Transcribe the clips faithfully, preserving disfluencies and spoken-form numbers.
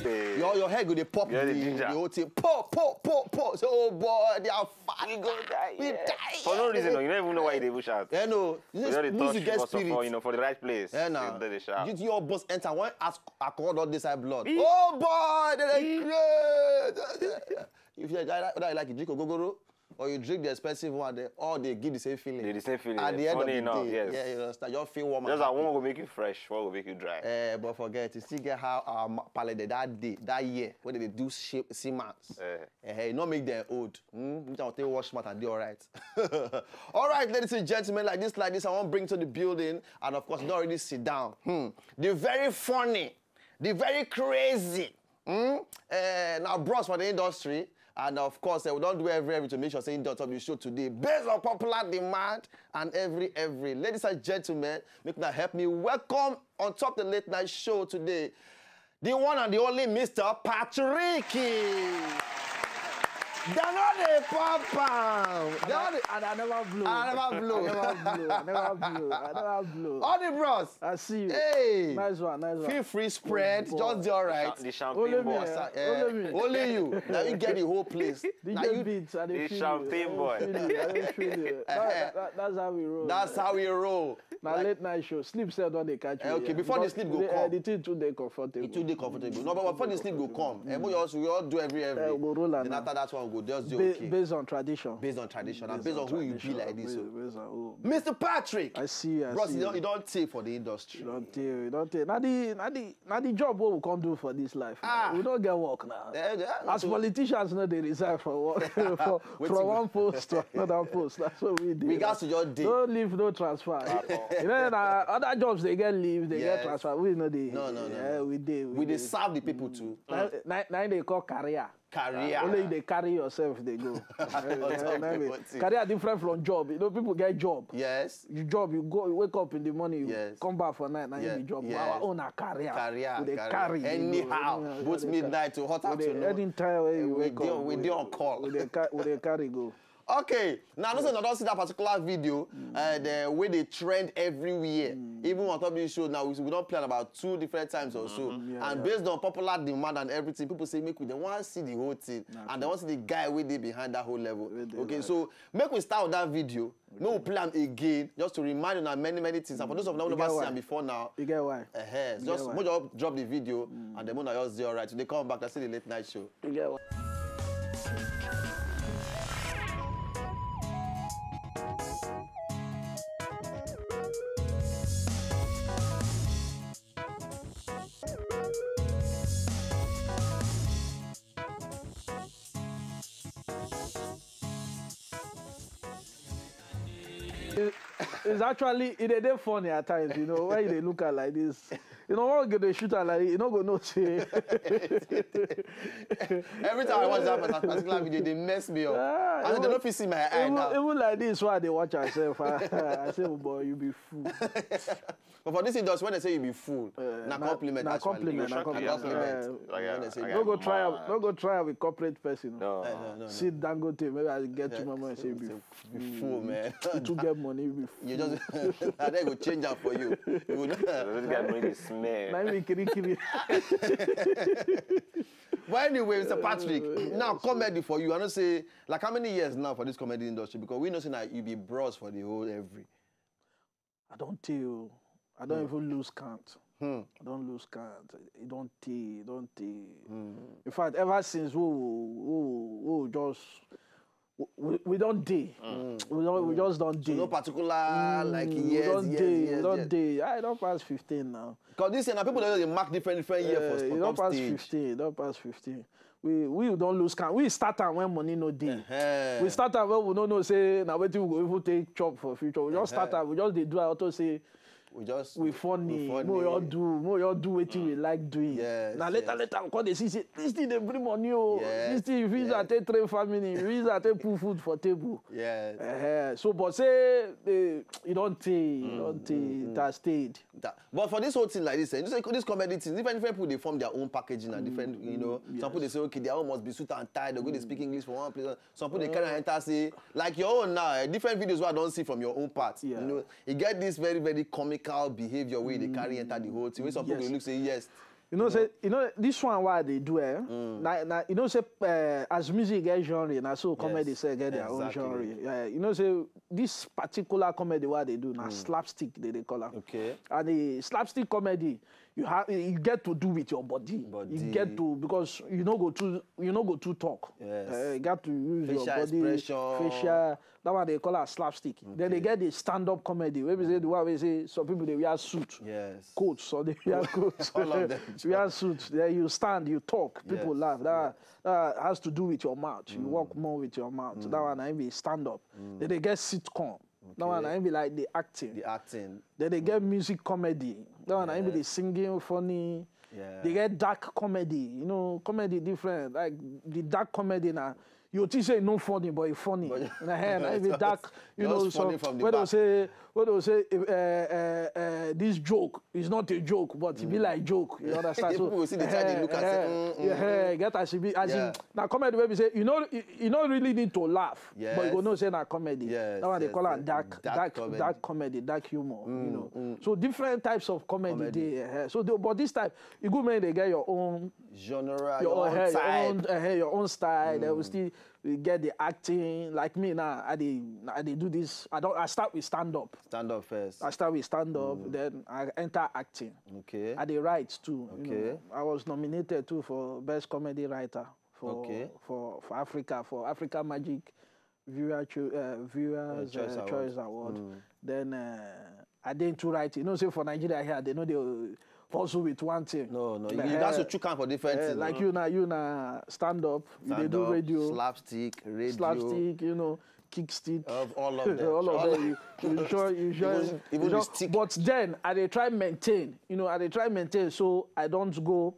Your, your head go dey pop. Yeah, the the, ginger. The whole thing. Pop, pop, pop, pop. So, oh boy, they are fat. We go die. We die. For no reason, you don't even know why they even shout. Yeah, no. You just, just the music get spirit. You know, for the right place. Yeah, now. They, they shout. You, your boss enter one as alcohol don dey inside blood. Oh boy, they dey craze. If you like, like, like, like, drink ogogoro, or you drink the expensive one, they all they give the same feeling. They the same feeling. At the end of the day, yes. Yeah, you understand. You feel warm. Just that one go make you fresh, one go make you dry. Eh, but forget, you still get how our palate that day, that year, when they do shape, see months. Eh. Eh, eh, not make them old. Hmm? You can take wash mat and do all right. All right, ladies and gentlemen, like this, like this, I want to bring to the building, and of course, not already sit down. Hmm. The very funny, the very crazy, hmm? Eh, now bros for the industry. And of course, eh, we don't do every every to make sure say on top of the show today, based on popular demand and every every. Ladies and gentlemen, make now help me welcome on top the late night show today, the one and the only Mister Patrick. They no dey pop am. They no dey. And I never blow. I never blow. I never blow. I never blow. I never blow. All the bros. I see you. Hey. Nice one. Nice one. Feel free spread. Just do all right. The champagne boy. Only you. Now you get the whole place. Now you beats. The champagne boy. That's how we roll. That's how we roll. Na late night show. Sleep sef don dey catch you. Okay, before the sleep go come. The thing too dey comfortable. It too dey comfortable. No, but before the sleep go come, eh, we all, we all do every every. We go roll am. Then after that one, we go just do okay. Based on tradition. Based on tradition. And based on who you be like this. Based on who. Mister Patrick. I see you. Bros, you don, you don tey for the industry. You don tey, you don tey. Na the, na the, na the job wey we come do for this life. Ah. We don't get work now. Eh, eh, as politicians, no dey resign for work. From one post to another post. That's what we do. We got to just dey. No leave, no transfer. You know, na other jobs they get leave, they get transfer. We no dey. No, no, no. Yeah, we dey. We dey serve the people too. Na, na, na they call career. Career. Only you dey carry yourself, they go. Career different from job. You know, people get job. Yes. You job, you go, you wake up in the morning, you come back for night, now you be job. Our own na career. Career. We dey carry. Anyhow, both midnight to hot afternoon. Anytime wey you wake up, we dey on call. We dey carry go. Okay, now I know say una don see that particular video, uh, the way they trend everywhere. Even on top of this show now, we, we don play am about two different times or so. And based on popular demand and everything, people say make we, they want to see the whole thing, and they want to see the guy wey dey behind that whole level. Okay, so make we start with that video. Make we play am again just to remind una many many things. And for those of una who never see am before now, you get why? Just drop the video and then una just dey alright. They come back. That's the late night show. You get why? It's actually, it dey dey funny at times, you know, when you dey look at like this. You know, when you dey shoot at like, you no go know say. Every time I watch that particular video, they mess me up. I don't know if you see my eye now. Even like this, why they watch ourselves? I say, oh boy, you be fool. But for this industry, when they say you be fool, na compliment. Na compliment. Na compliment. No go try, no go try with corporate person. No. See Dangote, maybe I get you, mama, and say you be fool, man. You too get money, you be fool. You just, I think go change am for you. This guy bring the smell. Na me kiri kiri. But anyway, Mister Patrick, now comedy for you. I know say, like, how many years now for this comedy industry? Because we know say now you be bros for the whole every. I don't tell. I don't even lose count. I don't lose count. It don't tey, it don't tey. In fact, ever since we, we, we just, we, we don't dey. We don't, we just don't dey. So no particular, like, years, years, years, we don't dey. I don't pass fifteen now. Because this year now, people dey mark different, different year for, for top stage. Don't pass fifteen, don't pass fifteen. We, we don't lose count. We start am when money no dey. We start am when we no know say na wetin we go even take chop for future. We just start am. We just dey do am auto say we just, we funny. We funny. Mo yo do, mo yo do wetin we like doing. Yes. Now later, later, we come dey see say this thing dey bring money. Oh, this thing, you fit use am take train family, you fit use am take put food for table. Yes. So, but say, eh, you don't tey, you don't tey, it has stayed. But for this whole thing like this, eh, you know, say this comedy thing, different, different people, they form their own packaging and different, you know, some people, they say, okay, their own must be suit and tie. They go, they speak English for one place. Some people, they carry enter, say, like your own now, eh, different videos wey I don't see from your own part. You know, you get this very, very comical behavior where they carry enter the whole thing. When some people, they look, say, yes, You know, say, you know, this one why they do, eh? Mm. Na, na, you know, say, uh, as music get genre, na so comedy, yes, say get their own, exactly, genre. Yeah, you know, say this particular comedy why they do, na, mm, slapstick they, they call it. Okay. And the slapstick comedy, you have, you get to do with your body. Body. You get to, because you no go too, you no go too talk. Yes. Uh, you got to use your body, facial expression, facial. That one they call it slapstick. Then they, okay, get the stand-up comedy. Where we say the one we say some people they wear suit, yes, coats, or they wear coats. All of them. Wear suits. Then you stand, you talk. People, yes, laugh. That, yes, that has to do with your mouth. You, mm, work more with your mouth. Mm. That one I be stand-up. Mm. Then they get sitcom. That one, okay, I be like the acting. The acting. Then they get, mm, music comedy. That one, I be the, yes, singing funny. Yeah. They get dark comedy. You know, comedy different. Like the dark comedy now, you think say no funny, but it funny. But and I hear, I be dark. You know, just so funny from the back. When they say, when they say, uh, uh, uh, this joke is not a joke, but it be, mm, like joke. You understand? So people will see the child, they look and say, eh, mm, mm, yeah, mm, get as e be. As, yeah, in, na comedy wey be say you know, you, you no really need to laugh, yes, but you go know say na comedy. Yes, that one they, yes, call am, yes, dark, dark, dark comedy, dark comedy, dark humor. Mm, you know, mm. So different types of comedy, comedy, dey. Eh, so the, but this type, you go make they get your own genre, your, your own, eh, type, your own, eh, your own style. They will, mm, still, you get the acting. Like me now, I dey, I dey do this. I don't. I start with stand up. Stand up first. I start with stand up, mm, then I enter acting. Okay. I dey write too. You, okay, know. I was nominated too for best comedy writer for, okay, for, for Africa, for Africa Magic Viewer Cho-, uh, Viewers, uh, Choice, uh, Choice Award. Award. Mm. Then, uh, I didn't too write. You know, say for Nigeria here, they know they, uh, puzzle with one thing. No, no, you, uh, you have to chook am for different, uh, things, like, you know, you na, you na stand up, you dey do radio, slapstick, radio, slapstick, you know, kick stick. Of all of them. All of them. You, you enjoy, you enjoy, even, even you enjoy. The stick. But then I dey try maintain. You know, I dey try maintain, so I don't go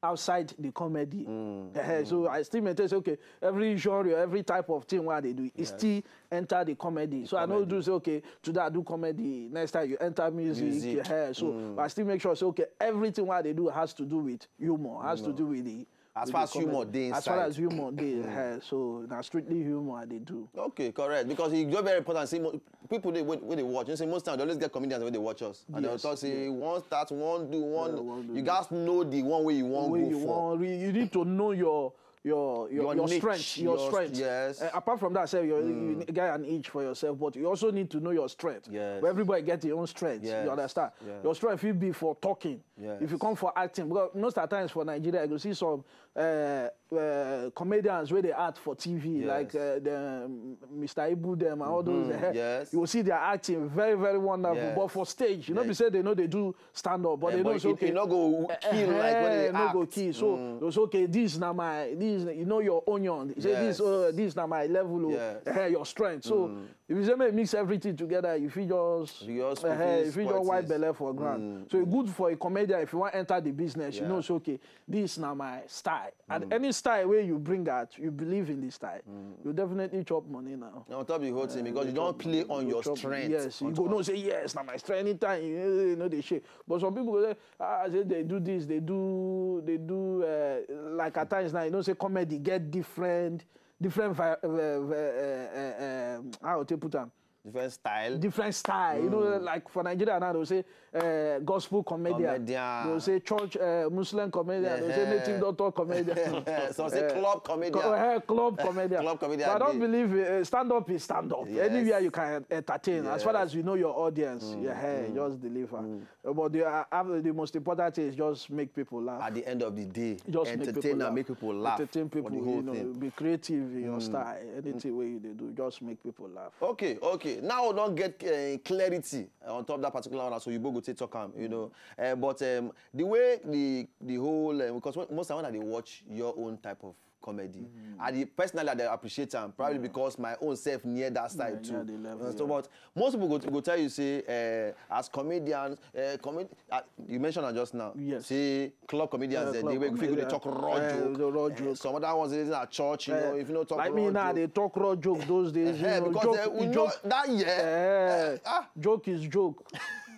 outside the comedy. Mm, eh, mm. So I still maintain say, okay, every genre, every type of thing what they do, it, yes, still enter the comedy. The, so comedy. I know do say, okay, today I do comedy, next time you enter music. Music. Eh, so, mm, I still make sure say, okay, everything what they do has to do with humor, has to, humor, do with the, as far as the comedy, humor dey inside. As far as humor dey, mm, eh, so na strictly humor I dey do. Okay, correct. Because e dey very important. See, mo-, people dey, wey, wey dey watch, you see, most times they always get comedians wey dey watch us. And they'll, yes, talk say, yes, one start, one do, one. Yeah, one do. You gats know the one wey you wan go for. Wey you wan re-, you need to know your, your, your, your, your niche, strength, your, your strength. Yes. Uh, apart from that, sef, you, mm, you get an itch for yourself, but you also need to know your strength. Yes. Where everybody get your own strength. Yes. You understand? Yes. Your strength will be for talking. Yes. If you come for acting, because most of the times for Nigeria, you go see some, uh, uh, comedians wey dey act for T V, yes, like, uh, the, um, Mister Ibu dem and all those. Mm-hmm. Eh, yes. You will see their acting very, very wonderful. Yes. But for stage, you know, yes, be say they know they do stand up, but, eh, they but know say, okay, e no go, eh, kill like when they, eh, no go act. Kill. So, mm, it's okay. This na my, this, you know, your onion. You say, yes, this, uh, this na my level of, yes, eh, your strength. So, mm, if you say make mix everything together, you fit just, you just, eh, you fit just wipe belle for ground. Mm. So e good for a comedian if you wan enter the business, you, yeah, know say, okay, this na my style. And, mm, any style wey you bring out, you believe in the style, mm, you definitely chop money now. And on top of the whole thing, eh, because you don play on your strength. Yes, you go know say, yes, na my strength. Anytime you, you know, they shake. But some people go say, ah, say they do this, they do, they do, uh, like, at times now, you know, say comedy get different, different vi-, uh, uh, uh, uh, um, how to put am? Different style. Different style. You know, mm, like, for Nigeria now, they'll say, uh, gospel comedian. Comedian. They'll say church, uh, Muslim comedian. They'll say, eh, native doctor comedian. Some say, eh, club comedian. Co-, eh, club comedian. Club comedian. But I don't believe, uh, stand up is stand up. Yes. Anywhere you can entertain, as far, yes, as you know your audience, mm, yeah, eh, mm, just deliver. Mm. Uh, but the, uh, uh, the most important thing is just make people laugh. At the end of the day, just make people laugh. Entertain and make people laugh. Entertain people, you know, be creative in your style. Mm. Anything wey you dey do, just make people laugh. Okay, okay. Now we don get, uh, clarity, uh, on top that particular one, so you both go take talk am, you know. Uh, but, um, the way the, the whole, uh, because when, most time when I dey watch your own type of comedy, mm, I dey, personally, I dey appreciate am, probably, yeah, because my own self near that side, yeah, too. Yeah, the level, so, yeah, but most people go, go tell you say, uh, as comedians, uh, comedi-, uh, you mentioned am just now. Yes. Say club comedians, uh, eh, club they wey fit go dey comedian, talk raw, eh, joke. The raw, eh, joke. Some other ones, they dey at church, you, eh, know, if you no talk, like me raw now, joke, they talk raw joke those days, eh, you know, because, joke, eh, we joke, know that year. Eh, eh, ah, joke is joke.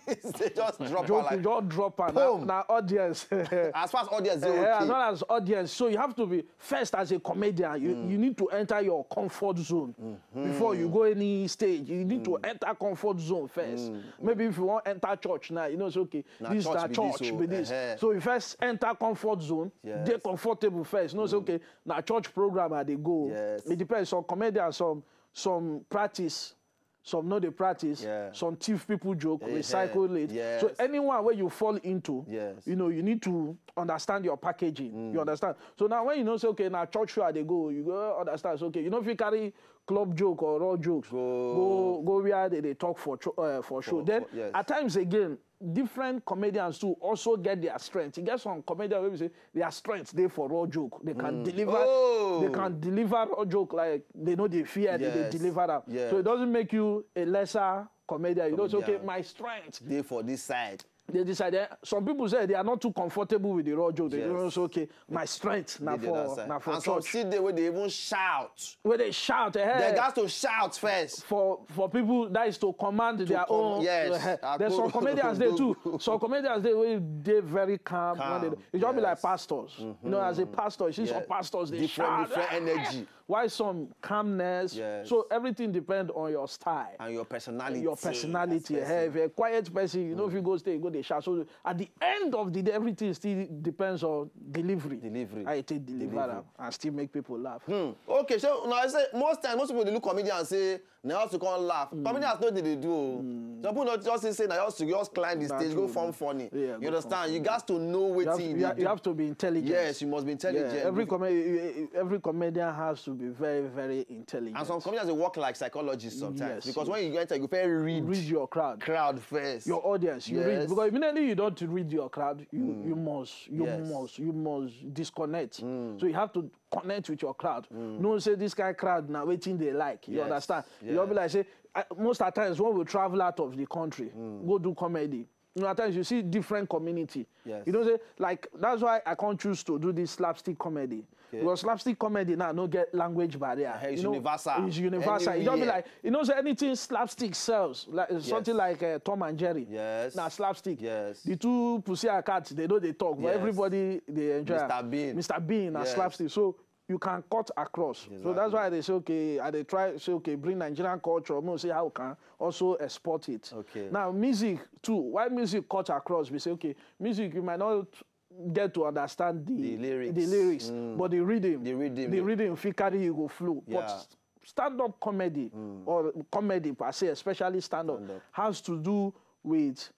They just drop her Joke, like just drop her. Boom. Now, now audience. As far as audience dey Yeah, as okay. long as audience. So you have to be first as a comedian. You you need to enter your comfort zone before you go any stage. You need to enter comfort zone first. Maybe if you want enter church now, you know it's okay. Na This church na be church this o. be this. Ehe. So you first enter comfort zone. Yes. Dey comfortable first. You know it's okay. Now church program I dey go. Yes. It depends. Some comedians, some some practice. Some no dey practice. Yeah. Some thief people joke, Ehe. Recycle it. Yes. So anyone where you fall into, Yes. you know, you need to understand your packaging. You understand? So now when you know say okay, now church show I dey go, you go understand. Say, okay, you know if you carry club joke or raw jokes, Go- go go where they dey talk for cho- uh, for show. Then for- yes. At times again, different comedians too also get their strength. You get some comedians wey be say their strength dey for raw joke. They can deliver. Oh. They can deliver raw joke like they know they fear. They, they Yes. deliver am. Yes. So it doesn't make you a lesser comedian. You know, it's okay. Comedian. My strength. Dey for this side. They decide. Eh, some people say they are not too comfortable with the raw joke. They Yes. Don't say okay. My strength na Dey the other for side. na for And some church. still dey wey dey even shout. Where they shout, eh, They got to shout first. for for people that is to command their com- own. yes, Eh, I there's some go- comedians dey too. Some comedians dey wey dey very calm. Calm, When they, it just be like yes. Pastors. You know, as a pastor, you see some Yeah. pastors they Different- shout. different "Eh, eh." energy. Why some calmness? Yes. So everything depends on your style. And your personality. Your personality. as a Eh, if you're a quiet person, you know, if you go stay, you go they shout. So at the end of the day, everything still depends on delivery. Delivery. I take deliver am and still make people laugh. Hmm. Okay, so now I say most times most people dey look comedian and say na just to come laugh. Comedians no dey dey do o. Some people no just say na just to just climb the Na stage, go true. form funny. Yeah, You go understand? form You funny. got to know You have, wetin you, you have, dey you do. have to be intelligent. Yes, you must be intelligent. Yeah, every com- every comedian has to be very, very intelligent. And some comedians dey work like psychologists sometimes Yes, because yes. when you enter, you very read Read your crowd. crowd first. Your audience, you read, Yes. Because immediately you don't read your crowd, you you must you Yes. must you must disconnect. So you have to connect with your crowd. Know say this kind of crowd now wetin they like. You Yes, understand? You don't be like yes. Say uh, most of the times when we travel out of the country, go do comedy. You know, at times you see different community. Yes. You know, say like that's why I can't choose to do this slapstick comedy. Okay. Because slapstick comedy now no get language barrier. Eh, it's You know, universal. It's universal. You don't be Anywhere. Like you know, say anything slapstick sells, like something Yes. Like uh, Tom and Jerry. Yes. Now slapstick. Yes. The two pussy cats, they know they talk, but Yes. everybody they enjoy. Mister Bean. Mister Bean and Yes. slapstick. So you can cut across. So that's why they say okay, I they try say okay, bring Nigerian culture. No, see how we can also export it. Okay. Now music too. Why music cut across? We say okay, music you might not get to understand the The lyrics. the lyrics, but the rhythm, The rhythm, the yeah. Rhythm fit carry you go flow. Yeah. But stand-up comedy or comedy per se, especially stand-up, has to do with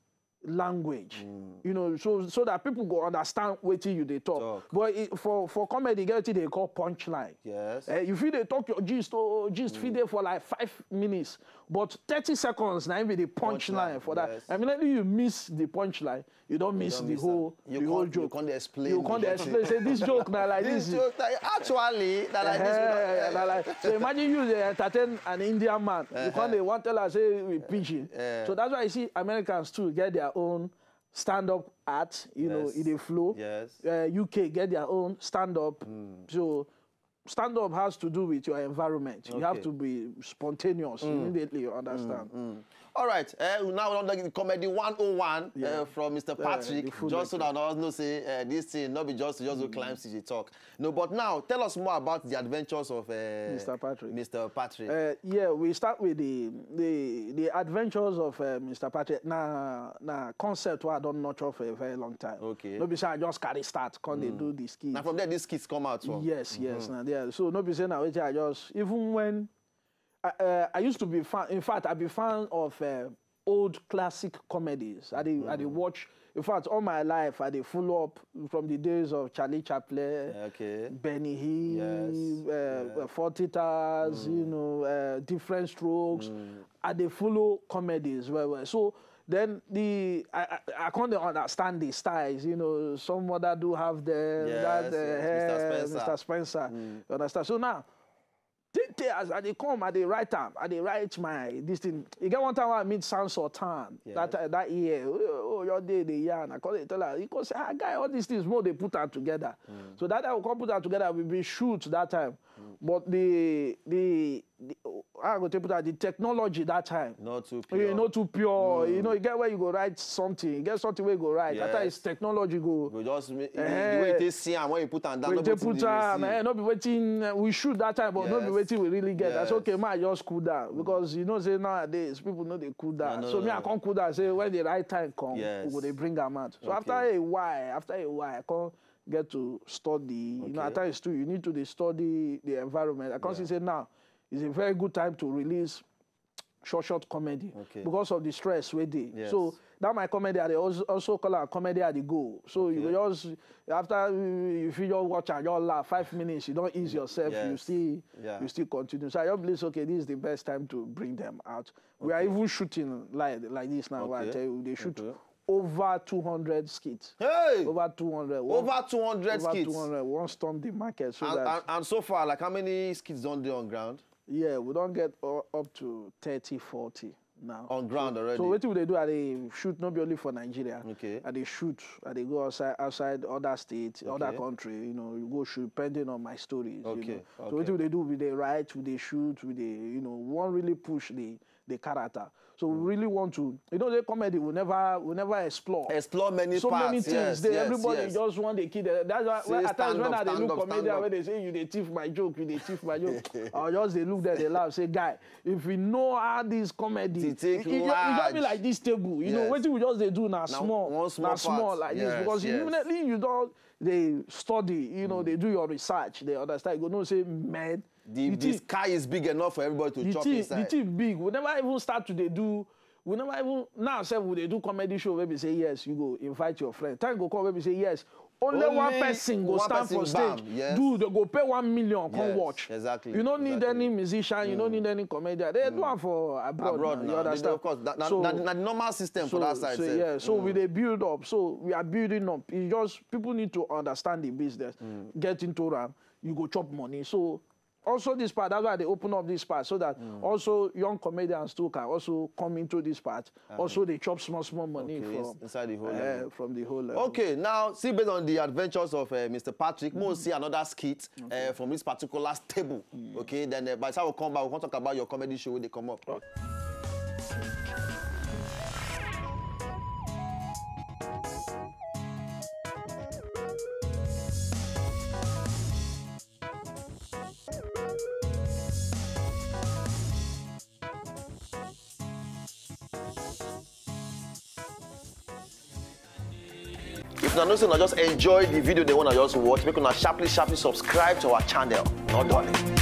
language. You know, so so that people go understand wetin you dey talk. Talk. But it, for for comedy, get wetin they call punchline. Yes. Eh, you fit dey talk your gist, oh, gist fit dey for like five minutes, but thirty seconds na im be the punchline Punchline, for that. Yes. Immediately you miss the punchline, you don't miss don't the miss whole am. You the whole can't- you joke. can't explain You can't the explain. Say this joke na like This this. joke, like, actually, na like this. Eh, Una- na like, so imagine you dey entertain an Indian man. You can't dey want tell her say we pidgin. Yeah. So that's why you see Americans too get their own stand-up art. You know, Yes. e dey flow. Yes. Uh, U K get their own stand-up. So stand-up has to do with your environment. You have Okay. To be spontaneous immediately. You understand? All right, uh, now we don get comedy one oh one uh, Yeah. from Mister Uh, Patrick. The full Just so lecture. That I know say uh, this thing not be just to just go climb stage dey talk. No, but now tell us more about the adventures of uh, Mister Patrick. Mister Patrick. Uh, yeah, we start with the the the adventures of uh, Mister Patrick. Na na concept wey I don nurture for a very long time. Okay. No be say I just carry start, come dey do the skit. Now from there, these kids come out from. Yes, yes, na there. So no be say na wetin I just, even when I, uh, I used to be fan. In fact, I be fan of uh, old classic comedies. I dey I dey watch. In fact, all my life I dey follow up from the days of Charlie Chaplin, Okay. Benny Hill, Yes, uh, uh, Forty Towers, you know, uh, Different Strokes. I dey follow comedies well well. So then the I I, I can't dey understand the styles. You know, some other do have them. Yes, that uh, yes, hair, Mister Spencer. Mister Spencer. You understand? So now, tey tey as I dey come, I dey write am, I dey write my this thing. E get one time when I meet Sam Sultan Yes. that uh, that year. Oh, oh, your day dey yarn. I come dey tell her. He come say, ah, guy, all these things more they put am together. So that time we come put am together, we be shoot that time. But the the the, how I go take put that, the technology that time. Not too You know, pure. not too pure. You know, you get where you go write something. You get something where you go write. After Yes. it's technology go. Go just make, the, the Eh. way they see and when you put am down, We no dey wetin put they am, see. Eh, no be wetin uh, we shoot that time, but no be Yes. wetin we really get. That's Yes. okay, man. Just cool down because you know say nowadays people no dey cool down. No, no, so me, no, I no. can't cool down. Say when the right time come, Yes. we go dey bring am out. So Okay. after a while, after a while, I can't get to study. You know, at Okay. times too, you need to dey study the environment. I can't Yeah. see say now is a very good time to release short short comedy Okay. because of the stress wey dey. Yes. So that my comedy, I dey also, also call am comedy at the go. So you Okay. go just after you, you feel just watch and just laugh five minutes, you don't ease yourself. You Yes. still Yeah. you still continue. So I just believe say, okay, this is the best time to bring them out. We are Okay. even shooting like like this now. Where I Okay. tell you they shoot Okay. over two hundred skits. Hey! Over two hundred. One- Over two hundred over skits. two hundred. One storm the market. So And, that and, and so far, like, how many skits don dey on ground? Yeah, we don't get u- up to thirty, forty now. On ground already. So wetin we dey do? I dey shoot not be only for Nigeria. Okay. I dey shoot. I dey go outside outside other states, other Okay. country. You know, you go shoot depending on my stories. You Okay, know. So okay. wetin we dey do? We dey write, we dey shoot, we dey you know, one really push the the character. So we really want to, you know, the comedy we never we never explore. Explore many So parts. many things. Yes, They, yes, everybody yes. Just one day kid. That's why Say at times stand when up, I dey stand look up, stand comedian up. Where they say you dey thief my joke, you dey thief my joke. I just dey look there, they laugh, say, guy, if we know how this comedy, It take it, it, it just be large. Like this table. You know, Yes. Wetin we just dey do now Now, small, one small now small part. Like this Yes, because yes. Immediately you don't they study, you know, they do your research, they understand. You go know say, man, The, the thing- sky is big enough for everybody to the chop thing, inside. The thing big. We never even start to dey do. We never even now sef we dey do comedy show where we say yes, you go invite your friend. Time go come where we say yes, only, one Only person go one stand person, for stage. Bam, yes. Do they go pay one million come Yes, watch. Exactly. You don't need Exactly. Any musician. You don't need any comedian. They do am for abroad. Abroad Now, now. You They- understand? Of course, that, that, So- that, that normal system so, for that side. so, Sef. Yeah, so we dey build up. So we are building up. It's just people need to understand the business, get into am. You go chop money. So also this part, that's why they open up this part so that also young comedians too can also come into this part. Also they chop small small money Okay, from ins- inside the whole uh, level. From the whole level. Okay, now see based on the adventures of uh, Mister Patrick, we'll see another skit uh, from this particular table. Okay, then uh, by the time we come back, we can talk about your comedy show when they come up. If una know say una just enjoy the video they wanna just watch, make una sharply sharply subscribe to our channel. Not darling.